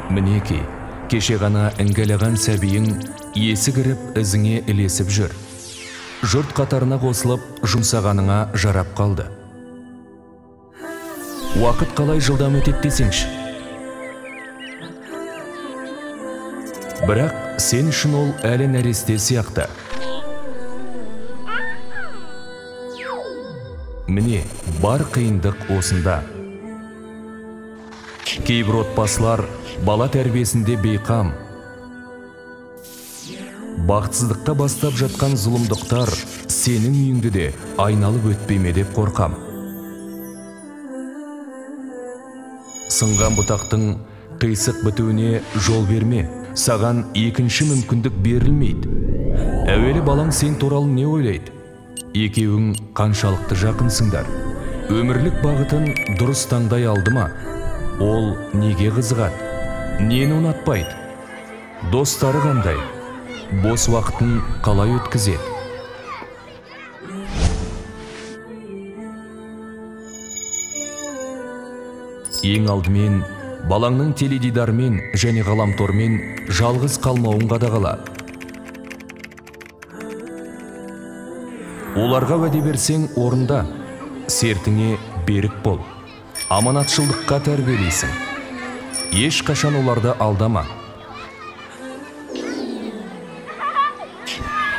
Мінекей, кеше ғана іңгәлаған сәбиің есі кіріп ізіңе ілесіп жүр. Жұрт қатарына қосылып, жұмсағаныңа жарап қалды. Уақыт қалай жылдам өтеді десеңші. Бірақ сен үшін ол әлі нәресте сияқты. Міне, бар қиындық осында. Кейбір отбасылар бала тәрбиесінде бейқам, бақытсыздыққа бастап жатқан зұлымдықтар сенің үйіңді де айналып өтпей ме деп қорқам. Сынған бұтақтың қисық бітуіне жол берме, саған екінші мүмкіндік берілмейді. Әуелі балаң сен туралы не ойлайды? Екеуің қаншалықты жақынсыңдар? Өмірлік бағытын дұрыс таңдай алды ма? Ол неге қызығады? Нені ұнатпайды? Достары қандай? Бос уақытын қалай өткізеді? Ең алдымен балаңның теледидармен және ғаламтормен жалғыз қалмауын қадағала. Оларға уәде берсең орында, сертіңе берік бол. Аманатшылдыққа тәрбиелейсің. Ешқашан оларды алдама.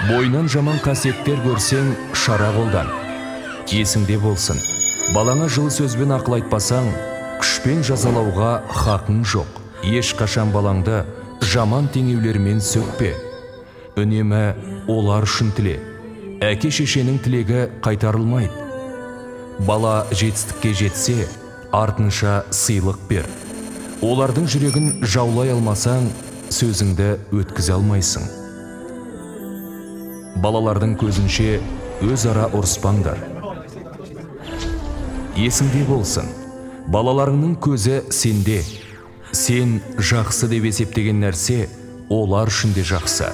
Бойынан жаман қасиеттер көрсең, шара қолдан. Есіңде болсын, балаңа жылы сөзбен ақыл айтпасаң, күшпен жазалауға хақың жоқ. Ешқашан балаңды жаман теңеулермен сөкпе. Үнемі олар үшін тіле. Әке шешенің тілегі қайтарылмайды. Бала жетістікке жетсе, артынша сыйлық бер. Олардың жүрегін жаулай алмасаң, сөзіңді өткізе алмайсың. Балалардың көзінше өзара ұрыспаңдар. Есіңде болсын, балаларыңның көзі сенде. Сен жақсы деп есептеген нәрсе олар үшін де жақсы.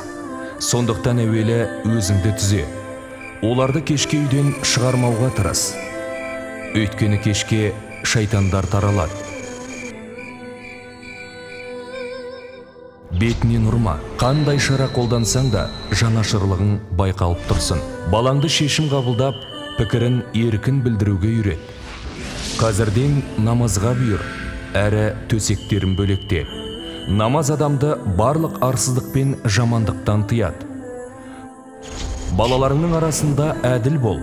Сондықтан әуелі өзіңді түзе. Оларды кешке үйден шығармауға тырыс. Өйткені кешке шайтандар таралады. Бетінен ұрма. Қандай шара қолдансаң да жанашырлығың байқалып тұрсын. Балаңды шешім қабылдап, пікірін еркін білдіруге үйрет. Қазірден намазға бұйыр, әрі төсектерін бөлекте. Намаз адамды барлық арсыздық пен жамандықтан тыяды. Балаларыңның арасында әділ бол.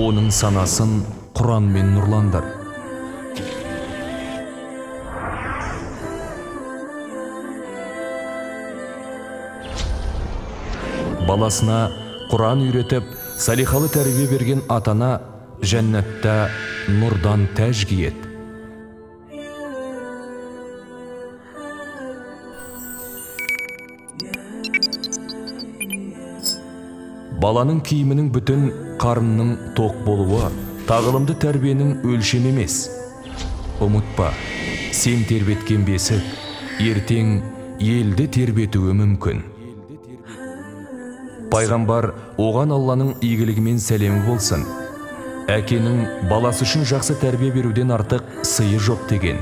Оның санасын Құранмен нұрландыр. Баласына Құран үйретіп, салихалы тәрбие берген ата-ана жәннатта нұрдан тәж киеді. Баланың киімінің бүтін, қарнының тоқ болуы тағылымды тәрбиенің өлшемі емес. Ұмытпа, сен тербеткен бесік ертең елді тербетуі мүмкін. Пайғамбар оған Алланың игілігімен сәлемі болсын. Әкенің баласы үшін жақсы тәрбие беруден артық сыйы жоқ деген.